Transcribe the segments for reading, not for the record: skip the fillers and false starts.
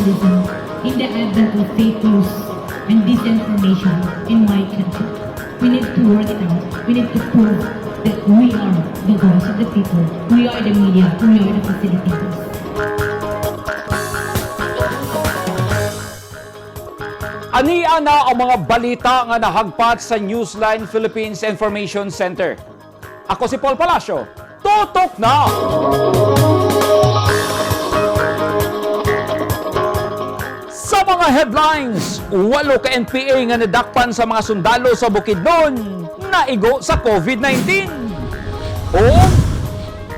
journalism in the advent of fake news and disinformation in my country. We need to work it out. We need to prove that we are the voice of the people. We are the media. We are the facilitators. Ania na ang mga balita nga nahagpat sa Newsline Philippines Information Center. Ako si Paul Palacio. Tutok na! Sa mga headlines, 8 ka NPA nga nadakpan sa mga sundalo sa Bukidnon naigo sa COVID-19. O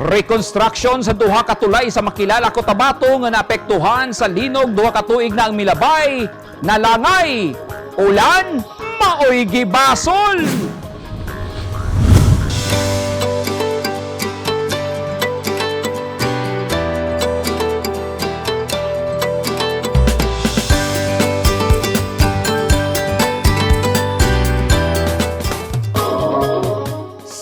reconstruction sa duha ka tulay sa Makilala, Cotabato nga naapektuhan sa linog 2 ka tuig na ang milabay, nalangay, ulan, maoy gibasol.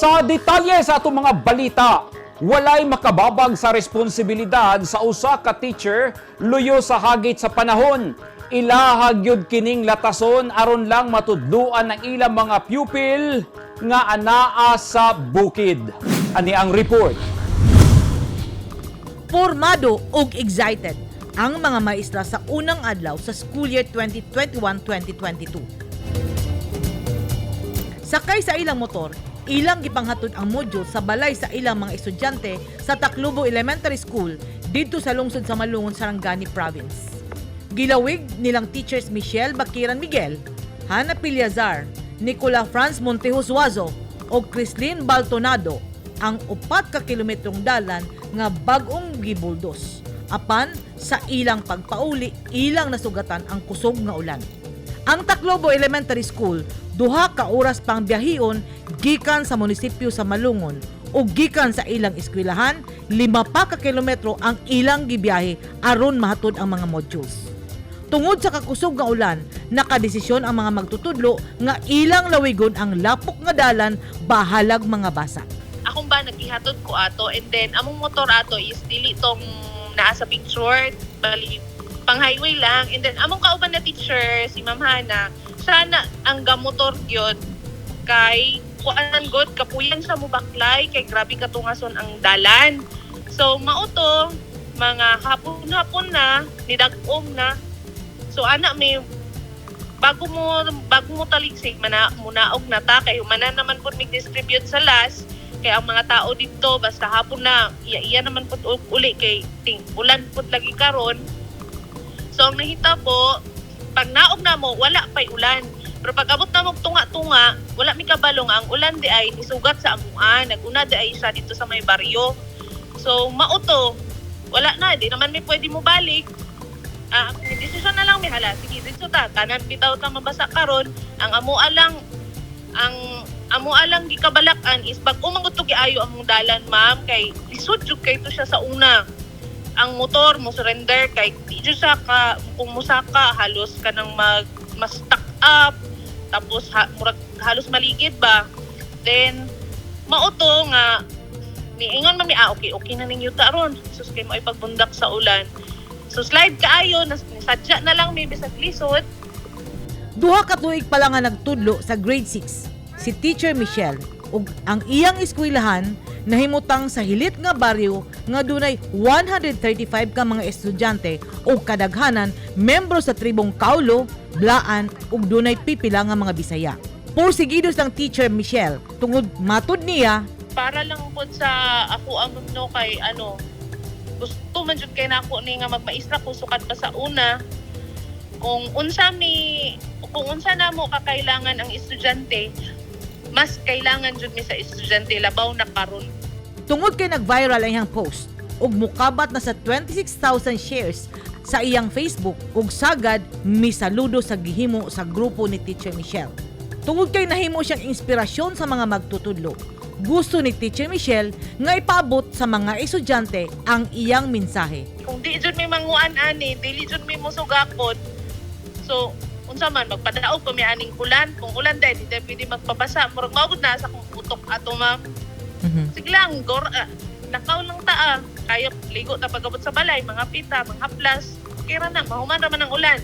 Sa detalye sa atong mga balita, walay makababag sa responsibilidad sa usa ka teacher luyo sa hagit sa panahon. Ilahag yun kining latason aron lang matudluan ang ilang mga pupil nga anaa sa bukid. Ani ang report. Formado ug excited ang mga maestra sa unang adlaw sa school year 2021-2022. Sakay sa ilang motor, ilang gipanghatod ang module sa balay sa ilang mga estudyante sa Taclobo Elementary School didto sa lungsod sa Malungon, Sarangani Province. Gilawig nilang teachers Michelle Bakiran Miguel, Hana Piliazar, Nicola Franz Montejo Suazo ug Chrislyn Baltonado ang 4 ka kilometrong dalan nga bag-ong gibuldos. Apan sa ilang pagpauli, ilang nasugatan ang kusog nga ulan. Ang Taclobo Elementary School, 2 ka oras pang biyahion gikan sa munisipyo sa Malungon ug gikan sa ilang eskwelahan, 5 pa ka kilometro ang ilang gibiyahe aron mahatod ang mga modules. Tungod sa kakusog nga ulan, nakadesisyon ang mga magtutudlo nga ilang lawigon ang lapok nga dalan bahalag mga basa. Akong ba naghihatod ko ato, and then among motor ato is dili tong naa sa picture, bali pang highway lang, and then among kauban na teacher si Ma'am Hana, siya na ang gamotor gyud kay kuan god kapuyan siya mobaklay kay grabe katungason ang dalan. So mao to, mga hapon-hapon na nidag-om na. So ana may bago mo taligsig mana munaog na ta kay humana naman pud mig distribute sa last kay ang mga tao dito basta hapon na iya-iya naman pud uli kay ting ulan pud lagi karon. So ang nahitabo pag naog na mo wala pay ulan, pero pag abot na mo tunga-tunga wala mi kabalo nga ang ulan di ay nisugat sa amuan, naguna di ay siya dito sa may baryo. So mao to, wala na, di naman mi pwede mo balik. Desisyon na lang mi, hala sige dito ta tanan bitaw ta mabasa karon. Ang amo alang gikabalakan is pag umangot to giayo among dalan ma'am kay lisod jud kay to siya sa una. Ang motor mo surrender kay di jud siya ka kung musaka halos kanang mag mas stuck up tapos murag halos maligid ba. Then mao to nga niingon man mi, okay okay na ninyo ta ron, sus kay mo ay pagbundak sa ulan. So slide kaayo, sadya na lang may bisag lisod. 2 ka tuig pa lang nga nagtudlo sa grade 6 si Teacher Michelle ug ang iyang eskwelahan nahimutang sa hilit nga baryo nga dunay 135 ka mga estudyante ug kadaghanan membro sa tribong Kaulo, Blaan ug dunay pipila nga mga Bisaya. Porsigidos lang Teacher Michelle tungod matud niya para lang pod sa ako ang no kay ano gusto man jud kay nako ni nga magmaestra ko sukad pa sa una. Kung unsa namo kakailangan ang estudyante, mas kailangan jud mi sa estudyante labaw na karon. Tungod kay nag-viral ang iyang post ug mukabat na sa 26,000 shares sa iyang Facebook ug sagad misaludo sa gihimo sa grupo ni Teacher Michelle. Tungod kay nahimo siyang inspirasyon sa mga magtutudlo, gusto ni Teacher Michelle nga ipaabot sa mga estudyante ang iyang mensahe. Kung di jud mi manguan ani, dili jud mi mosugakot. So unsa man magpadaog pa mi aning ulan, kung ulan dai di pwede magpabasa, murag maugod na sa akong utok ato ma'am. Sige lang, gor, lakaw lang ta ah. Kaya ligo ta pagabot sa balay, mga pita, mga haplas. Okay ra na, mahuman ra man ang ulan.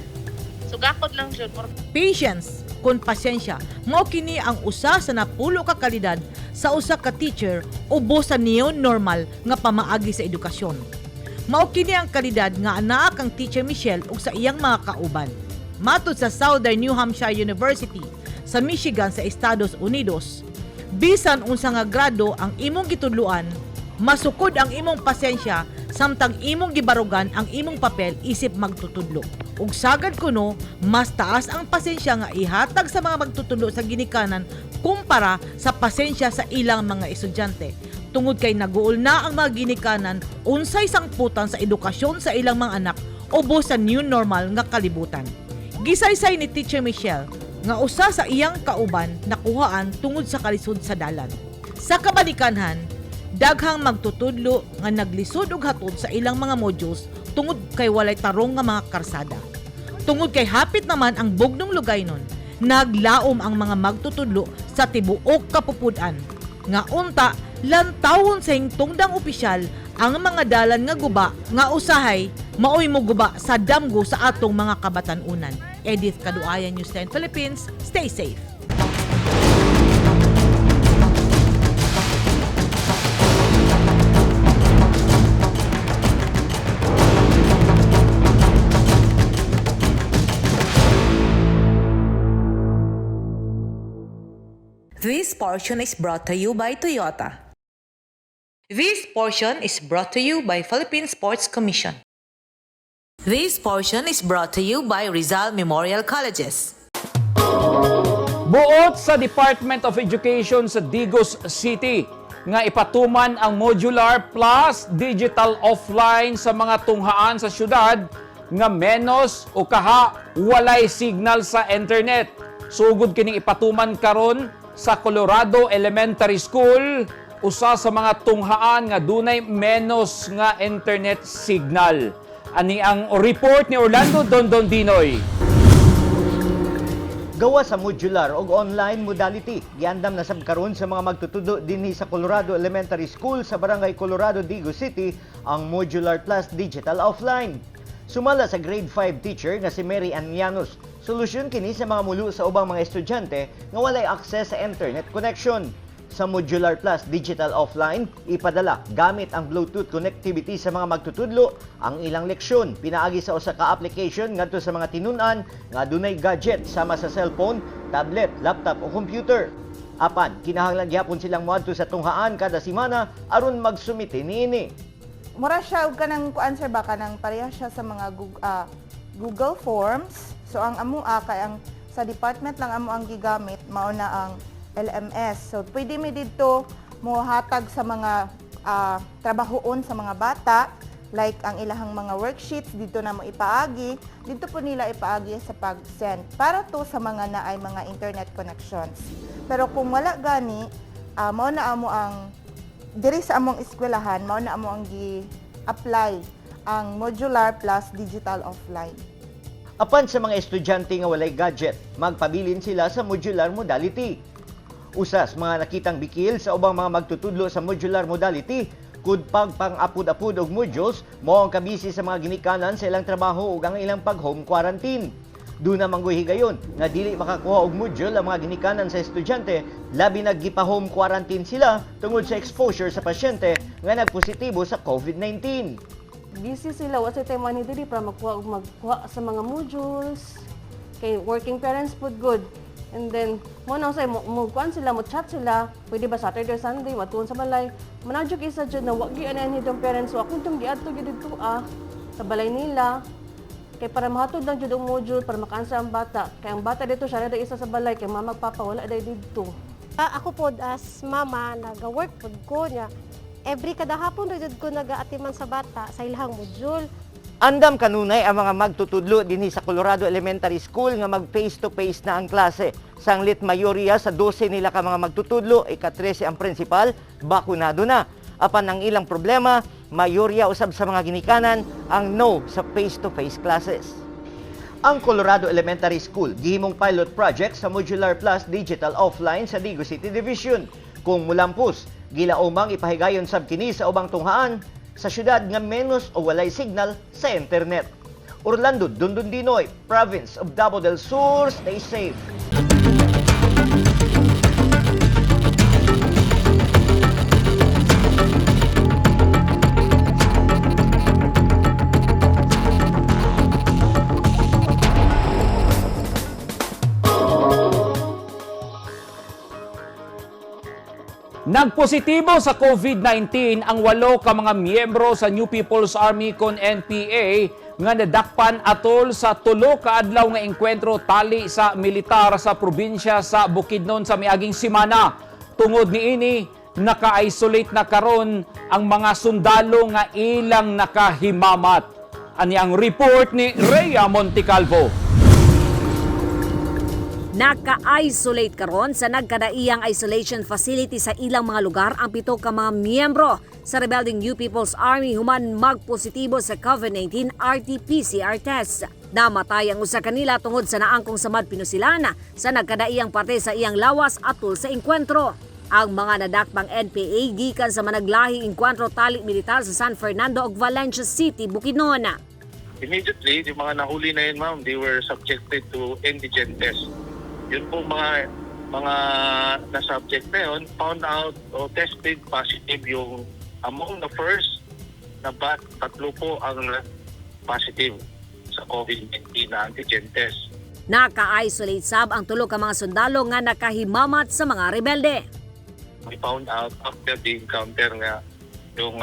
So gakod lang jud. Patience kon pasensya mao kini ang usa sa napulo ka kalidad sa usa ka teacher ubos sa new normal nga pamaagi sa edukasyon. Mao kini ang kalidad nga anaa kang Teacher Michelle ug sa iyang mga kauban. Matud sa Southern New Hampshire University sa Michigan sa Estados Unidos, bisan unsa nga grado ang imong gitudloan, masukod ang imong pasensya samtang imong gibarugan ang imong papel isip magtutudlo. Ug sagad kuno, mas taas ang pasensya nga ihatag sa mga magtutudlo sa ginikanan kumpara sa pasensya sa ilang mga estudyante. Tungod kay naguol na ang mga ginikanan unsay sangputan sa edukasyon sa ilang mga anak ubos sa new normal nga kalibutan. Gisaysay ni Teacher Michelle nga usa sa iyang kauban nakuhaan tungod sa kalisod sa dalan. Sa kabalikanhan, daghang magtutudlo nga naglisod og hatod sa ilang mga modules tungod kay walay tarong nga mga karsada. Tungod kay hapit naman ang bugnong lugaynon, naglaom ang mga magtutudlo sa tibuok kapupud-an. Nga unta, lantawon sa hingtungdang opisyal ang mga dalan nga guba nga usahay maoy mo guba sa damgo sa atong mga kabatan-unan. Edith Kaduayan, News 10 Philippines, stay safe. This portion is brought to you by Toyota. This portion is brought to you by Philippine Sports Commission. This portion is brought to you by Rizal Memorial Colleges. Buot sa Department of Education sa Digos City nga ipatuman ang modular plus digital offline sa mga tunghaan sa syudad nga menos o kaha walay signal sa internet. Sugod kining ipatuman karon sa Colorado Elementary School, usa sa mga tunghaan nga dunay menos nga internet signal. Ani ang report ni Orlando Dondon Dinoy. Gawa sa modular og online modality, giandam na sab karon sa mga magtutudlo dinhi sa Colorado Elementary School sa Barangay Colorado, Digos City ang Modular Plus Digital Offline. Sumala sa grade 5 teacher nga si Mary Ann Llanos, solusyon kini sa mga mulu sa ubang mga estudyante nga walay access sa internet connection. Sa Modular Plus Digital Offline, ipadala gamit ang Bluetooth connectivity sa mga magtutudlo ang ilang leksyon pinaagi sa usa ka application ngadto sa mga tinun-an nga adunay gadget sama sa cellphone, tablet, laptop o computer. Apan, kinahanglan gyapon silang moadto sa tunghaan kada semana aron magsumite niini. Mura siya og kanang kuan, sir, ba, kanang pareha siya sa mga Google Forms. So ang amoa kay ang sa department lang amo ang gigamit, mao na ang LMS. So pwede mi didto mohatag sa mga trabahoon sa mga bata, like ang ilahang mga worksheets dito na mo ipaagi, dito po nila ipaagi sa pag-send para to sa mga naay mga internet connections. Pero kung wala gani, mao na amo ang diri sa among eskwelahan, mao na amo ang gi-apply ang modular plus digital offline. Apan sa mga estudyante nga walay gadget, magpabilin sila sa modular modality. Usas mga nakitang bikil sa ubang mga magtutudlo sa modular modality, kud pag pang-apud-apud og modules, mao ang kabisi sa mga ginikanan sa ilang trabaho ug ang ilang pag-home quarantine. Duna manggoy higayon nga dili makakuha og module ang mga ginikanan sa estudyante, labi na gipa-home quarantine sila tungod sa exposure sa pasyente nga nagpositibo sa COVID-19. Busy sila, wa sa time ani diri para magkuha sa mga modules kay working parents pud good. And then mo na say mo, mo kuan sila, mo chat sila, pwede ba Saturday or Sunday matuon sa balay. Manadyo isa jud na wa gyud ani itong parents, so akong tong giadto gyud didto sa balay nila kay para mahatod lang jud ang module para makaansa ang bata, kay ang bata dito siya ra isa sa balay kay mama papa wala day didto. Ako pod as mama, naga-work pod ko niya. Every kada hapon ra jud ko nagaatiman sa bata sa ilahang module. Andam kanunay ang mga magtutudlo dinhi sa Colorado Elementary School nga mag face-to-face na ang klase. Sanglit mayorya sa 12 nila ka mga magtutudlo, ika-13 ang principal, bakunado na. Apan ang ilang problema, mayorya usab sa mga ginikanan ang no sa face-to-face classes. Ang Colorado Elementary School gihimong pilot project sa Modular Plus Digital Offline sa Digos City Division. Kung mulampos, gilaumang ipahigayon sab kini sa ubang tunghaan sa syudad nga menos o walay signal sa internet. Orlando Dundundinoy, Province of Davao del Sur. Stay safe. Nagpositibo sa COVID-19 ang walo ka mga miyembro sa New People's Army kon NPA nga nadakpan atol sa 3 ka adlaw nga engkwentro tali sa militar sa probinsya sa Bukidnon sa miaging simana. Tungod niini, naka-isolate na karon ang mga sundalo nga ilang nakahimamat. Ani ang report ni Rhea Montecalvo. Naka-isolate karon sa nagkadaiyang isolation facility sa ilang mga lugar ang 7 ka mga miyembro sa Rebelding New People's Army human magpositibo sa COVID-19 RT-PCR test. Namatay ang usa kanila tungod sa naangkong samad pinusilan sa nagkadaiyang parte sa iyang lawas atol sa engkwentro. Ang mga nadakpang NPA gikan sa managlahing engkwentro tali militar sa San Fernando ug Valencia City, Bukidnon. Immediately, yung mga nahuli na yun, ma'am, they were subjected to antigen test. Yun po mga na-subject na yun, found out o tested positive yung among the first na bat, tatlo po ang positive sa COVID-19 na antigen test. Naka-isolate sab ang 3 ka mga sundalo nga nakahimamat sa mga rebelde. We found out after the encounter nga yung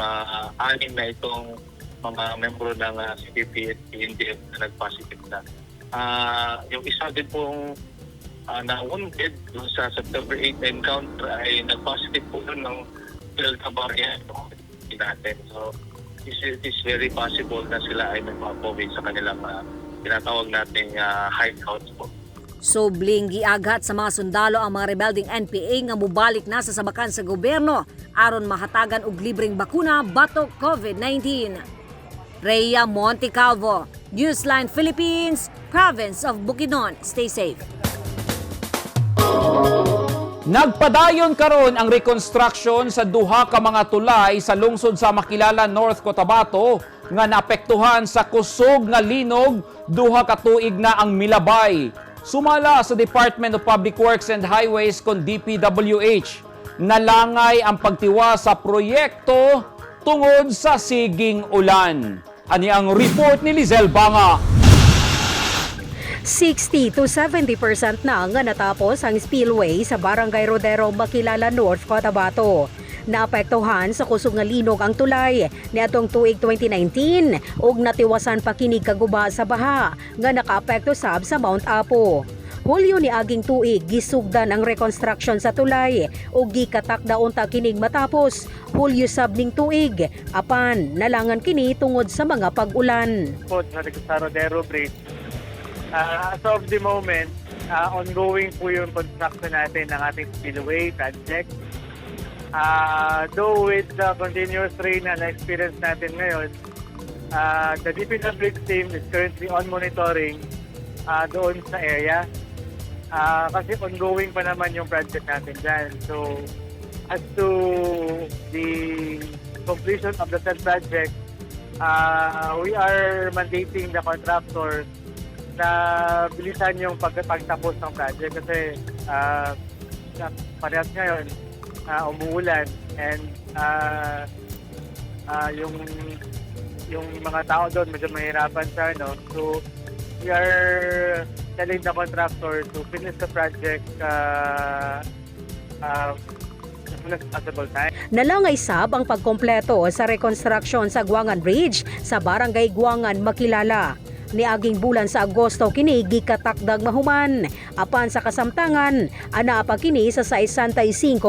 anim na itong mga membro ng CPP at PNDF na nag-positive na. Yung isa din pong na-wounded dun sa September 8 na encounter ay nag-positive po yun ng Delta variant natin. So, it is very possible na sila ay may mga COVID sa kanilang tinatawag nating hideouts po. Subling giaghat sa mga sundalo ang mga rebelding NPA nga mubalik na sa sabakan sa gobyerno aron mahatagan og libreng bakuna batok COVID-19. Rhea Montecalvo, Newsline Philippines, Province of Bukidnon. Stay safe. Nagpadayon karon ang reconstruction sa duha ka mga tulay sa lungsod sa Makilala, North Cotabato nga naapektuhan sa kusog nga linog 2 ka tuig na ang milabay. Sumala sa Department of Public Works and Highways kon DPWH, nalangay ang pagtiwa sa proyekto tungod sa siging ulan. Ani ang report ni Lizelle Banga. 60 to 70% na nga natapos ang spillway sa Barangay Rodero, Makilala, North Cotabato. Naapektuhan sa kusog nga linog ang tulay niadtong tuig 2019 ug natiwasan pa kini kaguba sa baha nga nakaapekto sab sa Mount Apo. Hulyo ni aging tuig gisugdan ang reconstruction sa tulay ug gikatakda unta kining matapos Hulyo sab ning tuig, apan nalangan kini tungod sa mga pag-ulan. Po sa Rodero Bridge. As of the moment, ongoing po yung construction natin ng ating spillway project. Though with the continuous rain na na-experience natin ngayon, the DPWH team is currently on monitoring doon sa area. Kasi ongoing pa naman yung project natin dyan. So, as to the completion of the said project, we are mandating the contractor na bilisan yung pagtapos ng project kasi parehas ngayon, umuulan and yung mga tao doon medyo mahirapan sa ano. So we are telling the contractor to finish the project as soon as possible time. Nalangay sab ang pagkompleto sa reconstruction sa Guangan Bridge sa Barangay Guangan, Makilala. Niaging bulan sa Agosto kini gikatakdag mahuman. Apan sa kasamtangan, anaa pa kini sa 65%.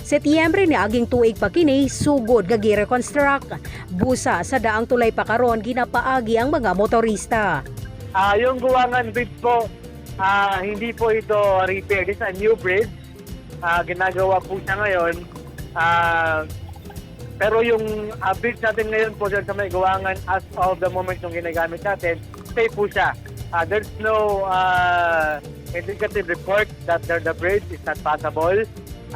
Setyembre niaging tuig pa kini sugod nga gi-reconstruct. Busa sa daang tulay pa karon ginapaagi ang mga motorista. Yung Guwangan Bridge po, hindi po ito repair. This is a new bridge. Ginagawa po siya ngayon. Pero yung bridge natin ngayon po dyan sa may Guwangan, as of the moment yung ginagamit natin, safe po siya. There's no indicative report that the bridge is not passable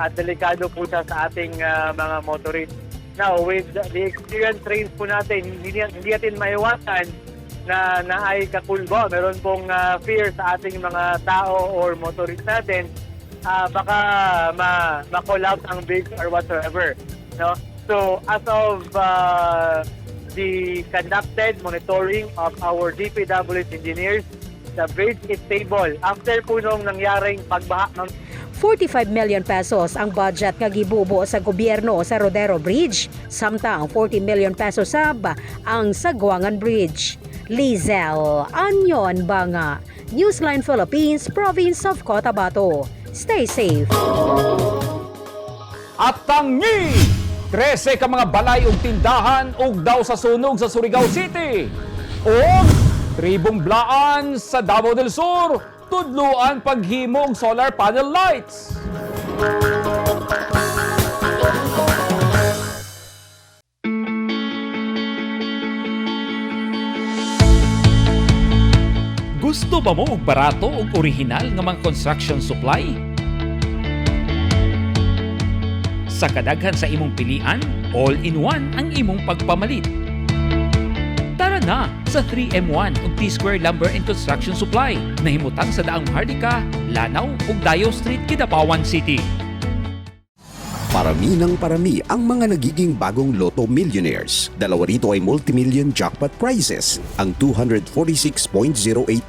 at delikado po siya sa ating mga motorists. Now, with the experience rains po natin, hindi natin maiwasan na naay kakulbo. Meron pong fear sa ating mga tao or motorist natin, baka ma-collapse ang bridge or whatsoever. No? So, as of the conducted monitoring of our DPWH engineers, the bridge is stable. After po nung nangyaring pagbaha ng 45 million pesos ang budget nga gibubo sa gobyerno sa Rodero Bridge, samtang 40 million pesos sab ang sa Guangan Bridge. Lizelle Anyon Banga, Newsline Philippines, Province of Cotabato. Stay safe. At tangi! 13 ka mga balay ug tindahan ug daw sa sunog sa Surigao City. Og tribong Blaan sa Davao del Sur, tudluan paghimo og solar panel lights. Gusto ba mo og barato ug orihinal nga mga construction supply? Sa kadaghan sa imong pilian, all-in-one ang imong pagpamalit. Tara na sa 3M1 ug T-Square Lumber and Construction Supply. Nahimutang sa Daang Maharlika, Lanao ug Dayo Street, Kidapawan City. Parami ng parami ang mga nagiging bagong Lotto millionaires. Dalawa rito ay multi-million jackpot prizes, ang 246.08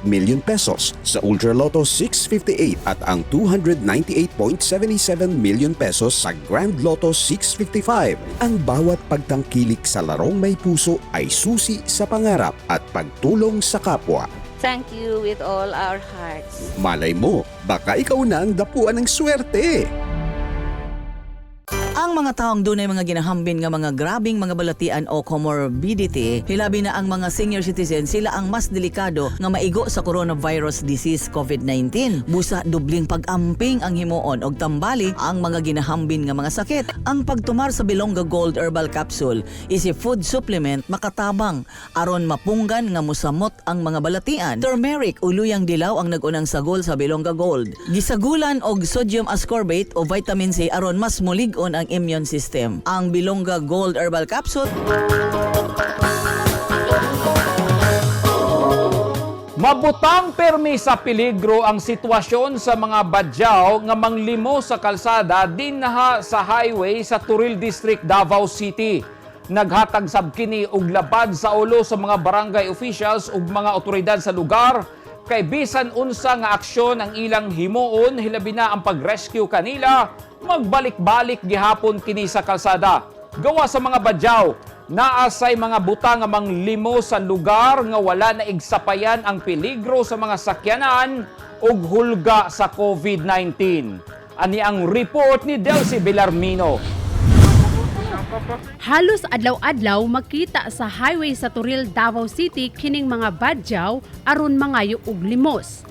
million pesos sa Ultra Lotto 658 at ang 298.77 million pesos sa Grand Lotto 655. Ang bawat pagtangkilik sa larong may puso ay susi sa pangarap at pagtulong sa kapwa. Thank you with all our hearts. Malay mo, baka ikaw na ang dapuan ng swerte. Ang mga taong dunay mga ginahambin nga mga grabing mga balatian o comorbidity, hilabi na ang mga senior citizen, sila ang mas delikado nga maigo sa coronavirus disease COVID-19. Busa dubling pag-amping ang himuon og tambali ang mga ginahambin nga mga sakit. Ang pagtumar sa Bilongga Gold Herbal Capsule is a food supplement makatabang aron mapunggan nga musamot ang mga balatian. Turmeric o luyang dilaw ang nag-unang sagol sa Bilongga Gold. Gisagulan og sodium ascorbate o vitamin C aron mas mulig-on ang immune system. Ang Bilongga Gold Herbal Capsule. Mabutang permi sa peligro ang sitwasyon sa mga badyaw nga manglimo sa kalsada dinha sa highway sa Turil District, Davao City. Naghatag sab kini og labad sa ulo sa mga barangay officials ug mga otoridad sa lugar kay bisan unsa nga aksyon ang ilang himuon, hilabi na ang pag-rescue kanila, magbalik-balik gihapon kini sa kalsada. Gawa sa mga badyaw, naasay mga buta nga manglimo sa lugar nga wala na igsapayan ang peligro sa mga sakyanan ug hulga sa COVID-19. Ani ang report ni Delcy Belarmino. Halos adlaw-adlaw makita sa highway sa Turil, Davao City kining mga badyaw aron mangayo og limos.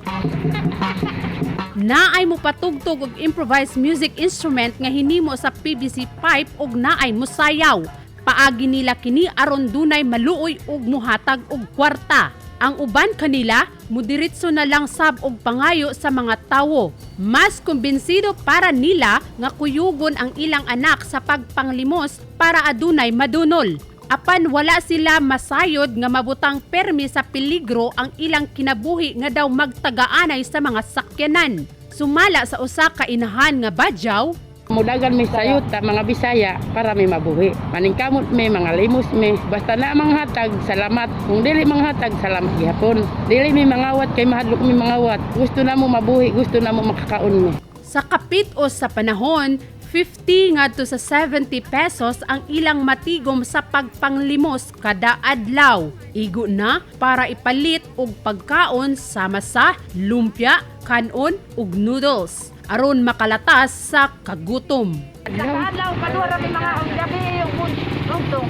Naay mopatugtog og improvised music instrument nga hinimo sa PVC pipe ug naay mosayaw. Paagi nila kini aron dunay maluoy ug muhatag og kwarta. Ang uban kanila mudiretso na lang sab og pangayo sa mga tawo. Mas kumbinsido para nila nga kuyugon ang ilang anak sa pagpanglimos para adunay madunol. Apan wala sila masayod nga mabutang permi sa peligro ang ilang kinabuhi nga daw magtagaanay sa mga sakyanan. Sumala sa usa ka inahan nga badyaw, Mudagan mi sa yuta, mga Bisaya, para mi mabuhi. Maningkamot mi, mga limos mi. Basta na manghatag, salamat. Kung dili manghatag, salamat gihapon. Dili mi mangawat kay mahadlok mi mangawat. Gusto na mo mabuhi, gusto na mo makakaon mi. Sa kapit o sa panahon, 50 ngadto sa 70 pesos ang ilang matigom sa pagpanglimos kada adlaw. Igo na para ipalit og pagkaon sama sa lumpia, kanon ug noodles aron makalatas sa kagutom. Adlaw kadua ra mi mga gabi yung rugtong.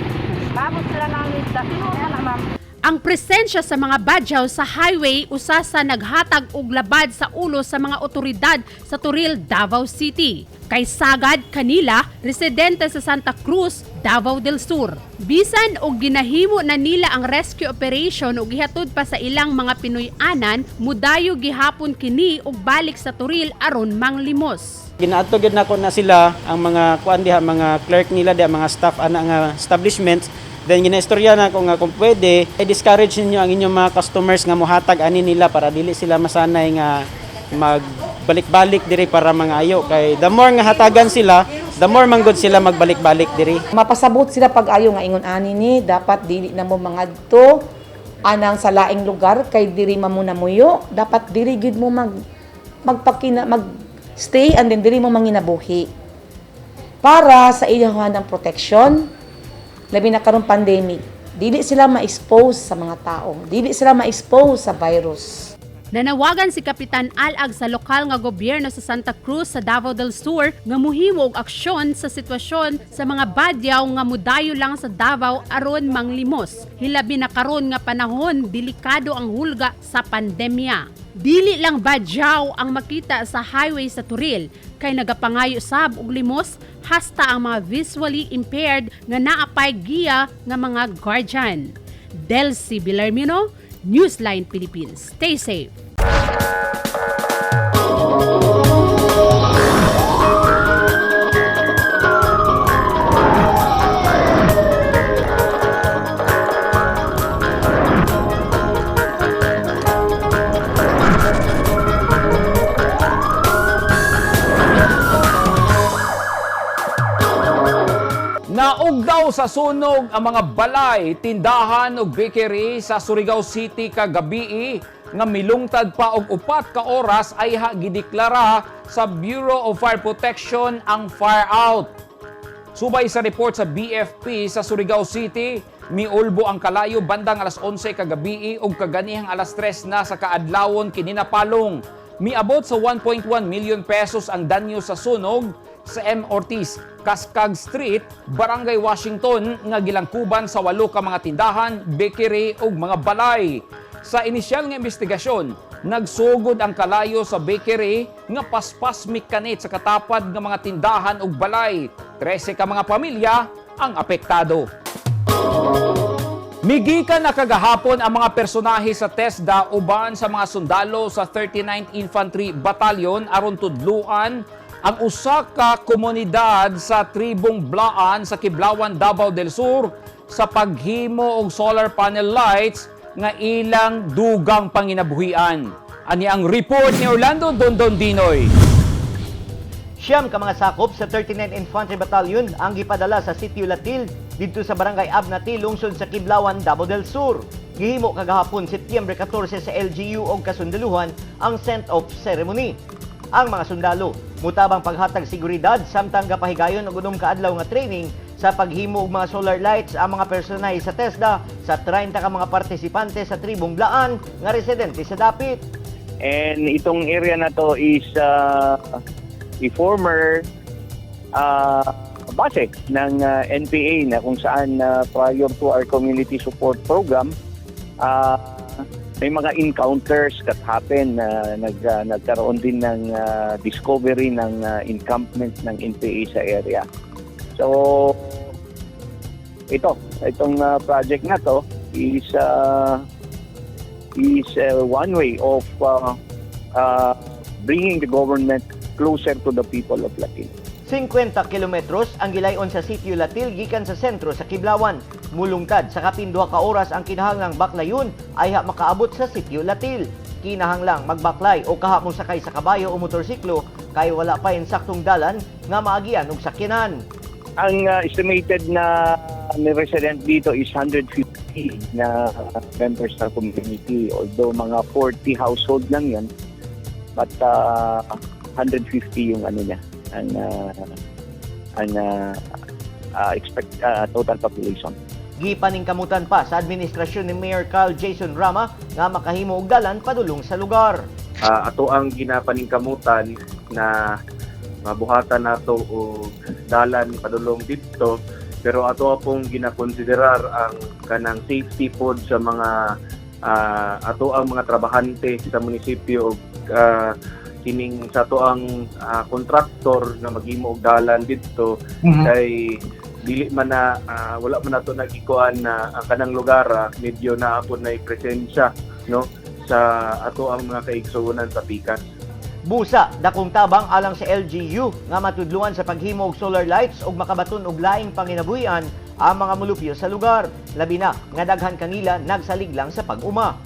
Maabot sila ng lista. Tinuod na, ma'am. Ang presensya sa mga badyaw sa highway usa sa naghatag og labad sa ulo sa mga otoridad sa Turil, Davao City. Kay sagad kanila, residente sa Santa Cruz, Davao del Sur. Bisan og ginahimo na nila ang rescue operation ug gihatod pa sa ilang mga Pinoy-anan, mudayo gihapon kini og balik sa Turil aron manglimos. Ginaadto gyud nako na sila ang mga kuan diha, mga clerk nila diha, mga staff ana nga establishments. Then ginaistorya na ko nga kung pwede, i-discourage ninyo ang inyong mga customers nga mohatag ani nila para dili sila masanay nga magbalik-balik diri para mangayo, kay the more nga hatagan sila, the more manggod sila magbalik-balik diri. Mapasabot sila pag ayo nga ingon ani ni dapat dili na mo mangadto anang sa laing lugar kay diri man mo namuyo, dapat diri gid mo mag magpakina mag stay and then diri mo manginabuhi para sa iyang ng protection, labi na karong pandemic, dili sila ma-expose sa mga tao, dili sila ma-expose sa virus. Nanawagan si Kapitan Alag sa lokal nga gobyerno sa Santa Cruz sa Davao del Sur nga muhimo og aksyon sa sitwasyon sa mga badyaw nga mudayo lang sa Davao aron manglimos. Hilabi na karon nga panahon, delikado ang hulga sa pandemya. Dili lang badyaw ang makita sa highway sa Toril kay nagapangayo sab og limos hasta ang mga visually impaired nga naapay giya nga mga guardian. Delcy Bilarmino, Newsline Philippines. Stay safe. Naugdaw sa sunog ang mga balay, tindahan ug bakery sa Surigao City kagabii nga milungtad pa og 4 ka oras ay ha gideklara sa Bureau of Fire Protection ang fire out. Subay sa report sa BFP sa Surigao City, miulbo ang kalayo bandang alas 11 kagabii ug kaganihang alas 3 na sa kaadlawon kini napalong. Miabot sa 1.1 million pesos ang danyo sa sunog sa M. Ortiz, Kaskag Street, Barangay Washington nga gilangkuban sa walo ka mga tindahan, bakery ug mga balay. Sa inisyal nga investigasyon, nagsugod ang kalayo sa bakery nga paspas mikanit sa katapad nga mga tindahan ug balay. 13 ka mga pamilya ang apektado. Migikan na kagahapon ang mga personahe sa TESDA uban sa mga sundalo sa 39th Infantry Battalion aron tudluan ang usa ka komunidad sa tribong Blaan sa Kiblawan, Davao del Sur sa paghimo og solar panel lights nga ilang dugang panginabuhian. Ani ang report ni Orlando Dondon Dinoy. 9 ka mga sakop sa 39 Infantry Battalion ang gipadala sa Sitio Latil didto sa Barangay Abnati, lungsod sa Kiblawan, Davao del Sur. Gihimo kagahapon Setyembre 14 sa LGU og kasundaluhan ang send-off ceremony. Ang mga sundalo mutabang paghatag seguridad samtang gapahigayon og 6 ka adlaw nga training sa paghimo og mga solar lights ang mga personahe sa TESDA sa 30 ka mga partisipante sa tribong Blaan nga residente sa dapit. And itong area na to is a former base ng NPA na kung saan prior to our community support program, may mga encounters that happen na nagkaroon din ng discovery ng encampment ng NPA sa area. So itong project na to is one way of bringing the government closer to the people of Latil. 50 kilometros ang gilayon sa Sitio Latil gikan sa sentro sa Kiblawan. Mulungtad sa kapin 2 ka oras ang kinahanglang baklayon ayha makaabot sa Sitio Latil. Kinahanglang magbaklay o kaha mo sakay sa kabayo o motorsiklo kay wala pa insaktong dalan nga maagian og sakyanan. Ang estimated na may resident dito is 150 na members ng community. Although mga 40 household lang yan. But 150 yung ano niya, ang expect total population. Gipaningkamutan pa sa administrasyon ni Mayor Carl Jason Rama nga makahimo og dalan padulong sa lugar. Ato ang ginapaningkamutan na mabuhatan nato og dalan padulong didto, pero ato pong ginakonsiderar ang kanang safety pod sa mga ato ang mga trabahante sa munisipyo og kining sa ato ang kontraktor na maghimo og dalan didto kay dili man na wala man nato nagikuan na ang kanang lugar medyo naa pod na presensya, no, sa ato ang mga kaigsuonan sa pikas. Busa, dakong tabang alang sa LGU nga matudluan sa paghimo og solar lights ug makabaton og laing panginabuhian. ang mga mulupyo sa lugar. Labi na nga daghan kanila nagsalig lang sa pag-uma.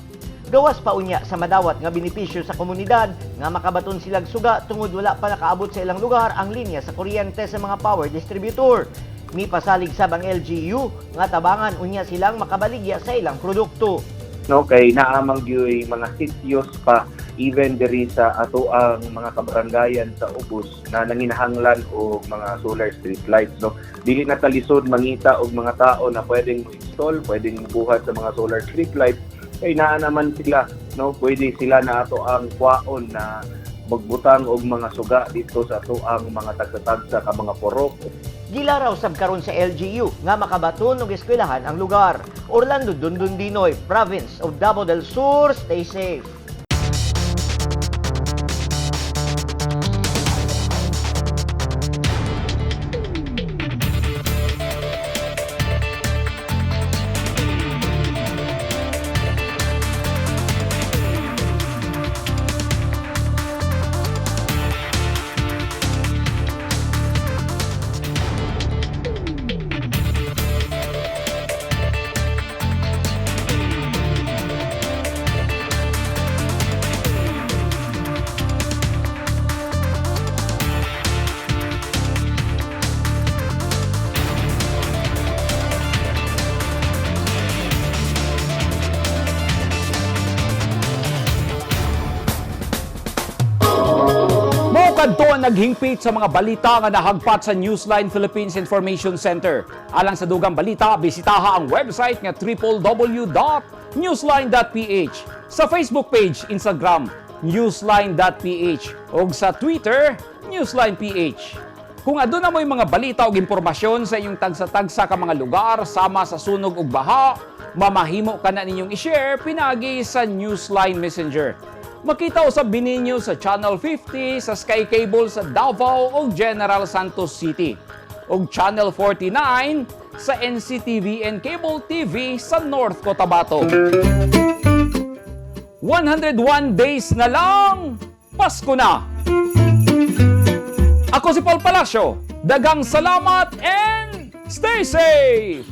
Gawas pa unya sa madawat nga benepisyo sa komunidad nga makabaton silag suga tungod wala pa nakaabot sa ilang lugar ang linya sa kuryente sa mga power distributor. Mipasalig sab ang LGU nga tabangan unya silang makabaligya sa ilang produkto. No, kay naa man gyuy mga sityos pa even diri sa ato ang mga kabarangayan sa Ubos na nanginahanglan og mga solar street lights, no. Dili na talisod mangita og mga tao na pwedeng mo-install, pwedeng buhat sa mga solar street lights kay naa naman sila, no. Pwede sila na ato ang kwaon na magbutang og mga suga dito sa ato ang mga tagsa-tagsa ka mga porok. Gilaraw sab karon sa LGU nga makabaton og eskwelahan ang lugar. Orlando Dundundinoy, Province of Davao del Sur, stay safe. Mao kadto ang naghingpit sa mga balita nga nahagpat sa Newsline Philippines Information Center. Alang sa dugang balita, bisitaha ang website nga www.newsline.ph, sa Facebook page, Instagram, newsline.ph ug sa Twitter, newsline.ph. Kung aduna mo'y mga balita ug impormasyon sa inyong tagsa-tagsa ka mga lugar sama sa sunog ug baha, mamahimo ka na ninyong i-share pinagi sa Newsline Messenger. Makita usab ninyo sa Channel 50 sa Sky Cable sa Davao ug General Santos City ug Channel 49 sa NCTV and Cable TV sa North Cotabato. 101 days na lang, Pasko na! Ako si Paul Palacio. Daghang salamat and stay safe!